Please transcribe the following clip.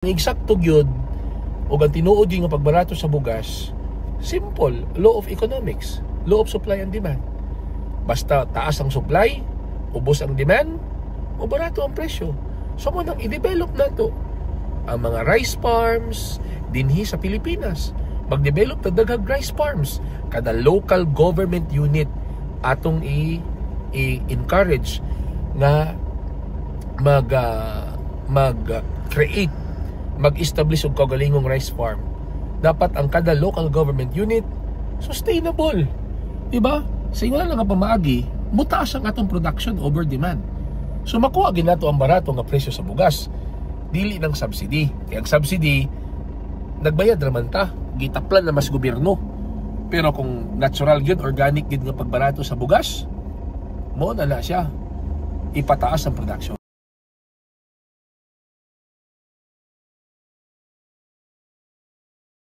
Eksakto gyud ug ang tinuod gyud nga pagbarato sa bugas, simple law of economics, law of supply and demand. Basta taas ang supply, ubos ang demand, o barato ang presyo. So mao nang i-develop nato ang mga rice farms dinhi sa Pilipinas. Mag-develop ta daghang rice farms. Kada local government unit atong i-encourage nga mag create, mag-establish og kaugalingong rice farm. Dapat ang kada local government unit sustainable. Diba? Sa ingon lang nga pamaagi, mutaas ang atong production over demand. So makuha gyud nato ang barato nga presyo sa bugas. Dili ng subsidy. Kaya ang subsidy, nagbayad raman ta, gitaplan na mas gobyerno. Pero kung natural gyud, organic gyud nga pagbarato sa bugas, mao na na siya. Ipataas ang production.